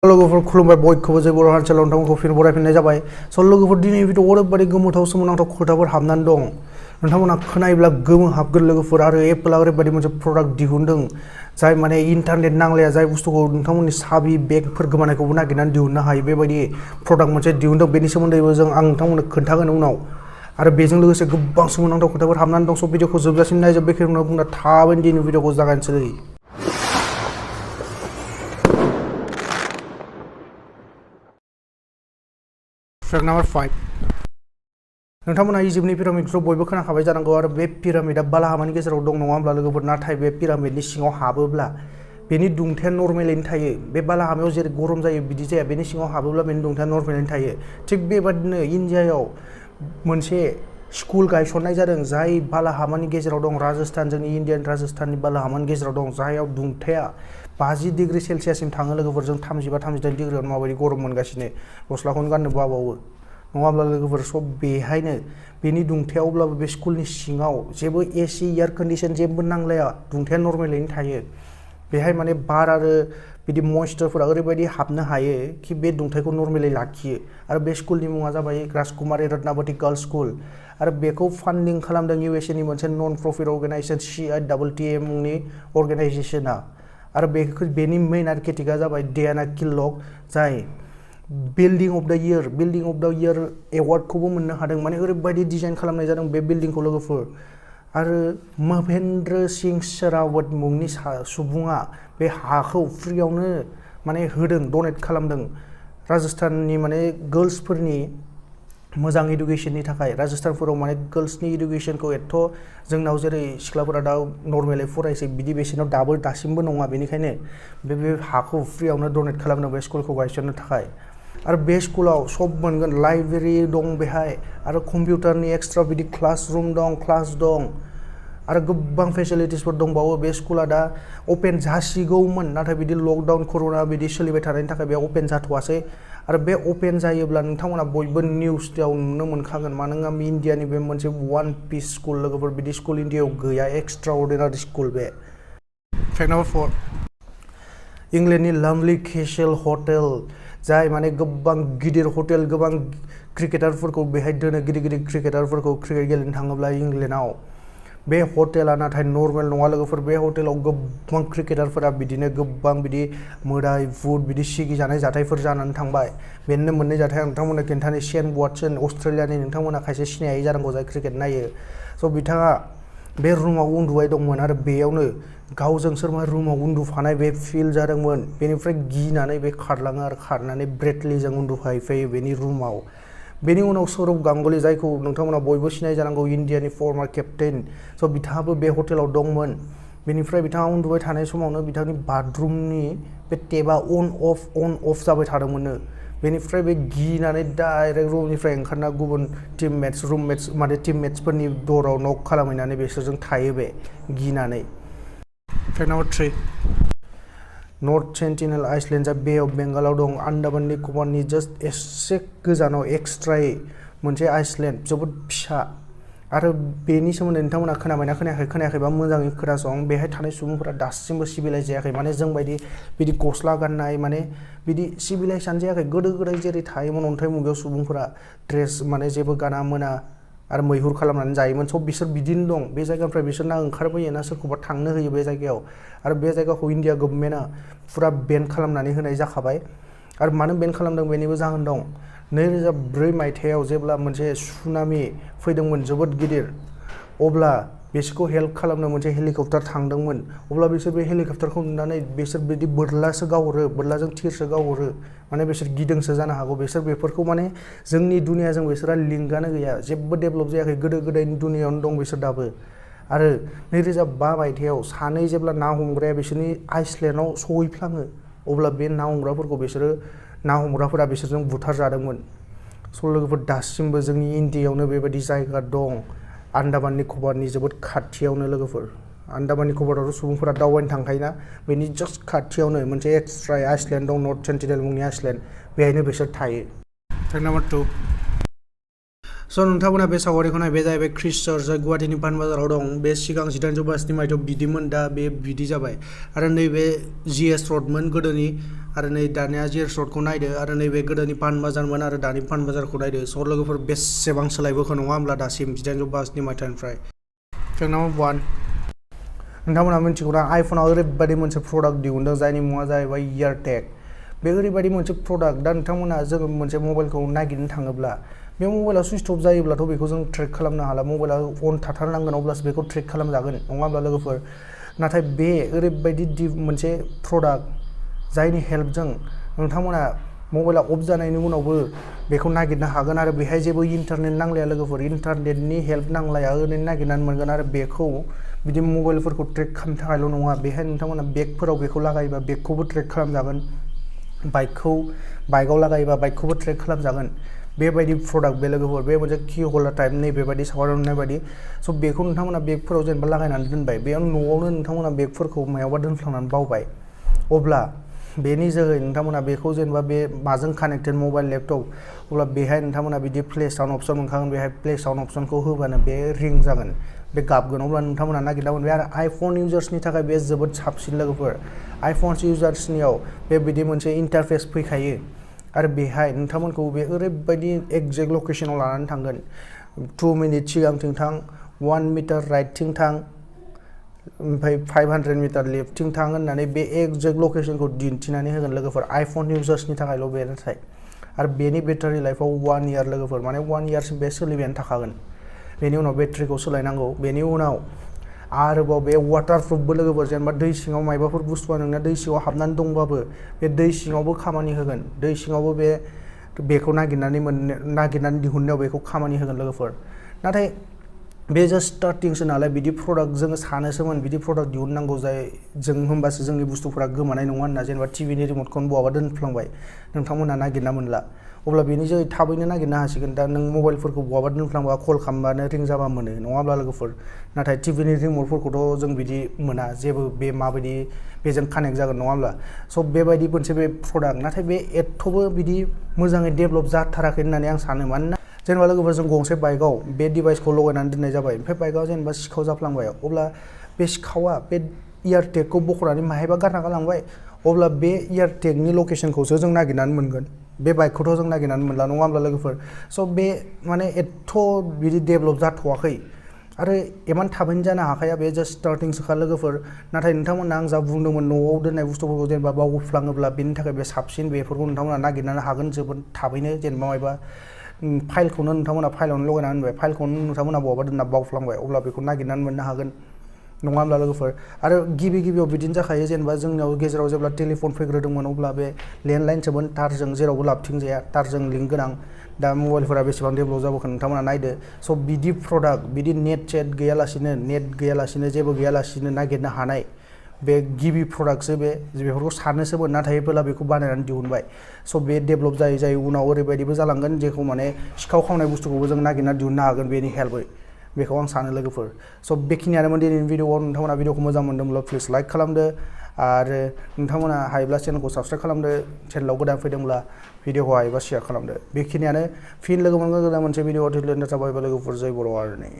लोगोफोर खुलुमबाय बयखौबो जे बर' ओनसोलाव नोंथांमोनखौ फिन बरायफिननाय जाबाय। स' लोगोफोर दिनै भिडिअ'आव ओरैबायदि गोमोथाव सोमोनांथाव खोथाफोर हाबनानै दं। नोंथांमोना खोनायोब्ला गोमोहाबगोन लोगोफोर आरो एप्पलआ ओरैबायदि मोनसे प्रडाक्ट दिहुनदों जाय माने इन्टारनेट नांलाया जाय बुस्थुखौ नोंथांमोननि साबि बेगफोर गोमानायखौबो नागिरनानै दिहुननो हायो बेबायदि प्रडाक्ट मोनसे दिहुनदों। बेनि सोमोन्दैबो आं नोंथांमोननो खोन्थागोन उनाव। आरो बेजों लोगोसे गोबां सोमोनांथाव खोथाफोर हाबनानै दं। स' भिडिअ'खौ जोबजासिम नायजोबबाय उनाव बुंना थाबैनो दिनै भिडिअ'खौ जागायनोसै। फैक्ट नाम्बार 5 नोंथांमोना इजिप्टनि पिरामिडखौ बयबो खोनाखाबाय जानांगौ आरो बे पिरामिडआ बालाहामानि गेजेराव दं नङा होमब्ला लोगोफोर। नाथाय बे पिरामिडनि सिङाव हाबोब्ला बेनि दुंथाया नर्मेलैनो थायो। बे बालाहामायाव जेरै गरम जायो बिदि जाया, बेनि सिङाव हाबोब्ला बेनि दुंथाया नर्मेलैनो थायो। थिग बेबादिनो इन्डियायाव मोनसे स्कुल गायसननाय जादों जाय बालाहामानि गेजेराव दं। राजस्थान, जोंनि इन्डियान राजस्थाननि बालाहामानि गेजेराव दं, जायाव दुंथाया 50 डिग्री सेलसियाससिम थाङो लोगोफोर। जों 35-38 डिग्रीआव माबायदि गरम मोनगासिनो, गस्लाखौनो गाननो बाबावो नङाब्ला लोगोफोर। सब बेहायनो बेनि दुंथाया अब्लाबो बे स्कुलनि सिङाव जेबो एसि एयार कन्डिसन जेबो नांलाया, दुंथाया नर्मेलैनो थायो। बेहाय माने बार आरो बिदि मइस्चरफोरा ओरैबायदि हाबनो हायो कि बे दुंथायखौ नर्मेलै लाखियो। आरो बे स्कुलनि मुङा जाबाय राजकुमारी रत्नावती गार्ल्स स्कुल आरो बेखौ फान्डिं खालामदों इउएसए नि मोनसे नन प्रफिट अर्गेनाइजेसन CITTA मुंनि अर्गेनाइजेसना। आरो बेनि मेइन आर्किटेक्टआ जाबाय डियाना किल्लक, जाय बिल्डिं अफ द इयार एवार्डखौबो मोननो हादों। माने ओरैबायदि डिजाइन खालामनाय जादों बे बिल्डिंखौ लोगोफोर। आरो महेन्द्र सिंह शेरावत मुंनि सुबुङा बे हाखौ फ्रियावनो माने होदों, डनेट खालामदों राजस्थाननि माने गर्ल्सफोरनि मोजां इडुकेसननि थाखाय। राजस्थानफोराव माने गर्ल्सनि इडुकेसनखौ एथ' जोंनाव जेरै सिख्लाफोरा दा नर्मेलै फरायसै बिदि बिसोरनाव दासिमबो नङा। बेनिखायनो बे हाखौ फ्रियावनो डनेट खालामदों बे स्कुलखौ गायसननो थाखाय। आरो बे स्कुलाव सब मोनगोन, लाइब्रेरि दं बेहाय आरो कम्पिउटारनि एक्सट्रा बिदि क्लासरुम दं, क्लास दं आरो गोबां फेसिलिटिसफोर दंबावो। बे स्कुला दा अपेन जासिगौमोन नाथाय बिदि लकडाउन कर'ना बिदि सोलिबाय थानायनि थाखाय बे अपेन जाथ'वासै। आरो बे अपेन जायोब्ला नोंथांमोना बयबो निउसआव नुनो मोनखागोन, मानोना इन्डियानि बे मोनसे वान पिस स्कुल लोगोफोर। बिदि स्कुल इन्डियायाव गैया, एक्सट्रा अर्डिनारि स्कुल बे। फैक्ट नाम्बार 4 इंलेन्डनि लाभलि केसल हटेल, जाय माने गोबां गिदिर हटेल, गोबां क्रिकेटारफोरखौ बेहाय दोनो, गिदिर गिदिर क्रिकेटारफोरखौ क्रिकेट गेलेनो थाङोब्ला इंलेन्डआव। बे हटेला नाथाय नर्मेल नङा लोगोफोर। बे हटेलाव गोबां क्रिकेटारफोरा बिदिनो गोबां बिदि मोदाय भुत बिदि सिगिजानाय जाथायफोर जानानै थांबाय। बेनिनो मोननै जाथाय आं नोंथांमोननो खिन्थानो। शेन वाटसन, अस्ट्रेलियानि, नोंथांमोना खायसे सिनायै जानांगौ जाय क्रिकेट नायो। स' बिथाङा बे रुमाव उन्दुबाय दंमोन आरो बेयावनो गावजों सोरबा रुमाव उन्दुफानाय बे फिल जादोंमोन। बेनिफ्राय गिनानै बे खारलाङो आरो खारनानै ब्रेटलिजों उन्दुफैयो बेनि रुमाव। बेनि उनाव सौरभ गांगुली, जायखौ नोंथांमोना बयबो सिनाय जानांगौ, इन्डियानि फर्मार केप्टेन। स' बिथाङाबो बे हटेलाव दंमोन। बेनिफ्राय बिथाङा उन्दुबाय थानाय समावनो बिथांनि बाथरुमनि बे टेपआ अन अफ जाबाय थादोंमोननो। बेनिफ्राय बे गिनानै डाइरेक्ट रुमनिफ्राय ओंखारना गुबुन टिममेट्सफोरनि दराव नक खालामहैनानै बिसोरजों थायो बे गिनानै। Fact number 3 north sentinel आइसलेन्डआ bay of बेंगलाव दं, आन्दामान निकबारनि जास्ट एसे गोजानाव एक्सट्रायै मोनसे आइसलेन्ड, जोबोद फिसा। आरो बेनि सोमोन्दै नोंथांमोना खोनाबायना खोनायाखैबा मोजाङै खोनासं। बेहाय थानाय सुबुंफोरा दासिमबो सिभिलाइज जायाखै, माने जोंबायदि बिदि गस्ला गाननाय माने बिदि सिभिलाइजआनो जायाखै। गोदो गोदाय जेरै थायोमोन अन्थाइ मुगायाव सुबुंफोरा, ड्रेस माने जेबो गाना मोना आरो मैहुर खालामनानै जायोमोन। स' बिसोर बिदिनो दं। बे जायगानिफ्राय बिसोर ना ओंखारबोयो ना सोरखौबा थांनो होयो बे जायगायाव। आरो बे जायगाखौ इन्डिया गभर्नमेन्टआ फुरा बेन खालामनानै होनाय जाखाबाय। आरो मानो बेन खालामदों बेनिबो जाहोन दं। 2004 मायथाइयाव जेब्ला मोनसे सुनामि फैदोंमोन जोबोद गिदिर, अब्ला बिसोरखौ हेल्प खालामनो मोनसे हेलिकप्टार थांदोंमोन। अब्ला बिसोर बे हेलिकप्टारखौ नुनानै बिसोर बिदि बोरलाजों थिरसो गावहरो। माने बिसोर गिदोंसो जानो हागौ। बिसोर बेफोरखौ माने जोंनि दुनियाजों बिसोरहा लिंकआनो गैया, जेबो डेभेलप जायाखै। गोदो गोदायनि दुनियायावनो दं बिसोर दाबो। आरो 2005 मायथाइयाव सानै जेब्ला ना हमग्राया बिसोरनि आइसलेन्डआव सहैफ्लाङो, अब्ला बे ना हमग्राफोरा बिसोरजों बुथारजादोंमोन। स' लोगोफोर दासिमबो जोंनि इन्डियायावनो बेबायदि जायगा दं, आन्दामान निकबारनि जोबोद खाथियावनो लोगोफोर। आन्दामान निकबारावथ' सुबुंफोरा दावबायनो थांखायोना, बेनि जास्ट खाथियावनो मोनसे एक्सट्रा आइसलेन्ड दं, नर्थ सेन्टिनेल मुंनि आइसलेन्ड। बेहायनो बिसोर थायो। फैक्ट नाम्बार 2 स' नोंथांमोना बे सावगारिखौ नाय, बे जाहैबाय क्रिस चार्च, जाय गुवाहाटीनि पानबाजाराव दं। बे सिगां 1852 मायथाइयाव बिदिमोन, दा बे बिदि जाबाय। आरो नैबे GS रडमोन गोदोनि, आरो नै दानिया जिरसटखौ नायदो आरो नैबे गोदोनि पान बाजारमोन आरो दानि पान बाजारखौ नायदो स' लोगोफोर बेसेबां सोलायबोखो नङा होमब्ला दासिम 1852 मायथाइनिफ्राय फेक्ट नाम्बार 1 नोंथांमोना मिथिगौना आइफोनाव ओरैबायदि मोनसे प्रडाक्ट दिहुनदों जायनि मुङा जाहैबाय इयारटेग बे ओरैबायदि मोनसे प्रडाक्ट दा नोंथांमोना जोङो मोनसे मबाइलखौ नागिरनो थाङोब्ला बे मबाइला सुइच अफ जायोब्लाथ' बेखौ जों ट्रेक खालामनो हाला मबाइला अन थाथारनांगोन अब्लासो बेखौ ट्रेक खालामजागोन नङा होमब्ला लोगोफोर नाथाय बे ओरैबायदि मोनसे प्रडाक्ट जायनि हेल्पजों नोंथांमोना मबाइला अफ जानायनि उनावबो बेखौ नागिरनो हागोन आरो बेहाय जेबो इन्टारनेट नांलाया लोगोफोर इन्टारनेटनि हेल्प नांलाया ओरैनो नागिरनानै मोनगोन आरो बेखौ बिदि मबाइलफोरखौ ट्रेक खालामनो थाखायल' नङा बेहाय नोंथांमोना बेगफोराव बेखौ लागायोबा बेगखौबो ट्रेक खालामजागोन बाइकआव लागायोबा बाइकखौबो ट्रेक खालामजागोन बेबायदि प्रडाक्ट बे लोगोफोर बे मोनसे की हल्डार टाइप नै बेबायदि सावगारियाव नुनाय बायदि स' बेखौ नोंथांमोना बेगफोराव जेनेबा लागायनानै दोनबाय बेयाव न'आवनो नोंथांमोना बेगफोरखौ मायावबा दोनफ्लांनानै बावबाय अब्ला बेनि जोहै नोंथांमोना बेखौ जेनेबा बे माजों कानेक्टेड मबाइल लेपटप अब्ला बेहाय नोंथांमोना बिदि प्ले साउन्ड अपसन मोनखागोन बेहाय प्ले साउन्ड अपसनखौ होबानो बे रिं जागोन बे गाबगोन अब्ला नोंथांमोना नागिरना मोनबाय आरो आइफन इउजार्सनि थाखाय बे जोबोद साबसिन लोगोफोर आइफन इउजार्सनियाव बे बिदि मोनसे इन्टारफेस फैखायो आरो बेहाय नोंथांमोनखौ बे ओरैबायदि एक्जेक्ट लकेसनाव लानानै थांगोन 2 मिनिट सिगांथिं थां 1 मिटार राइटथिं थां ओमफ्राय 500 मिटार लेफ्टथिं थां होननानै बे एक्जेक्ट लकेसनखौ दिन्थिनानै होगोन लोगोफोर आइफन इउजार्सनि थाखायल' बे नाथाय आरो बेनि बेटारि लाइफआव 1 इयार लोगोफोर माने 1 इयारसिम बे सोलिबायानो थाखागोन बेनि उनाव बेटारिखौ सोलायनांगौ बेनि उनाव आरोबाव बे वाटारप्रुफबो लोगोफोर जेनेबा दै सिङाव मायबाफोर बुस्थुआ नोंना दै सिङाव हाबनानै दंबाबो बे दै सिङावबो खामानि होगोन दै सिङावबो बेखौ नागिरनानै दिहुननायाव बेखौ खामानि होगोन लोगोफोर नाथाय बे जास्ट स्टार्टिंसो नालाय बिदि प्रडाक्ट जोङो सानोसोमोन बिदि प्रडाक्ट दिहुननांगौ जाय जों होमबासो जोंनि बुस्थुफोरा गोमानाय नङा होनना जेनेबा टिभिनि रिमटखौनो बहाबा दोनफ्लांबाय नोंथांमोना नागिरना मोनला अब्ला बेनि जोहै थाबैनो नागिरनो हासिगोन दा नों मबाइलफोरखौ बहाबा दोनफ्लांबा कल खालामबानो रिं जाबा मोनो नङाब्ला लोगोफोर नाथाय टिभिनि रिमटफोरखौथ' जों बिदि मोना जेबो बे माबायदि बेजों कानेक्ट जागोन नङा होमब्ला स' बेबायदि मोनसे बे प्रडाक्ट नाथाय बे एथ'बो बिदि मोजाङै डेभेलप जाथाराखै होननानै आं सानो मानोना जेनेबा लोगोफोर जों गंसे बाइकआव बे डिभाइसखौ लगायनानै दोननाय जाबाय ओमफ्राय बाइकआव जेनेबा सिखाव जाफ्लांबाय अब्ला बे सिखावा बे इयारटेगखौ बख'नानै माहायबा गारना गालांबाय अब्ला बे इयारटेगनि लकेसनखौसो जों नागिरनानै मोनगोन बे बाइकखौथ' जों नागिरनानै मोनला नङा होमब्ला लोगोफोर स' बे माने एथ' बिदि डेभेलप जाथ'वाखै आरो इमान थाबैनो जानो हाखाया बे जास्ट स्टार्टिंसोखा लोगोफोर नाथाय नोंथांमोना आं जा बुंदोंमोन न'आव दोननाय बुस्थुफोरखौ जेनेबा बावफ्लाङोब्ला बेनि थाखाय बे साबसिन बेफोरखौ नोंथांमोना नागिरनो हागोन जोबोद थाबैनो जेनेबा मायबा फाइलखौनो नोंथांमोना फाइलावनो लगायनानै होनबाय फाइलखौनो नोंथांमोना बहाबा दोनना बावफ्लांबाय अब्ला बेखौ नागिरनानै मोननो हागोन नङा होमब्ला लोगोफोर आरो गिबियाव बिदिनो जाखायो जेनेबा जोंनियाव गेजेराव जेब्ला टेलिफन फैग्रोदोंमोन अब्ला बे लेन्डलाइनसोमोन तारजों जेरावबो लाबथिंजाया तारजों लिंक गोनां दा मबाइलफोरा बेसेबां डेभेलप जाबोखो नोंथांमोना नायदो स' बिदि प्रडाक्ट बिदि नेट गैयालासिनो जेबो गैयालासिनो नागिरनो हानाय बे गिबि प्रडाक्टसो बेफोरखौ साननोसोमोन नाथाय जेब्ला बेखौ बानायनानै दिहुनबाय स' बे डेभेलप जायै उनाव ओरैबायदिबो जालांगोन जेखौ माने सिखाव खावनाय बुस्थुखौबो जों नागिरना दिहुननो हागोन बेनि हेल्पै बेखौ आं सानो लोगोफोर स' बेखिनियानोमोन दिनैनि भिडिअ'आव नोंथांमोना भिडिअ'खौ मोजां मोनदोंब्ला प्लिज लाइक खालामदो आरो नोंथांमोना हायोब्ला चेनेलखौ साबस्क्राइब खालामदो चेनेलाव गोदान फैदोंब्ला भिडिअ'खौ हायोबा शेयार खालामदो बेखिनियानो फिन लोगो मोनगोन गोदान मोनसे भिडिअ'आव लोगोफोर जय बर' हारिनि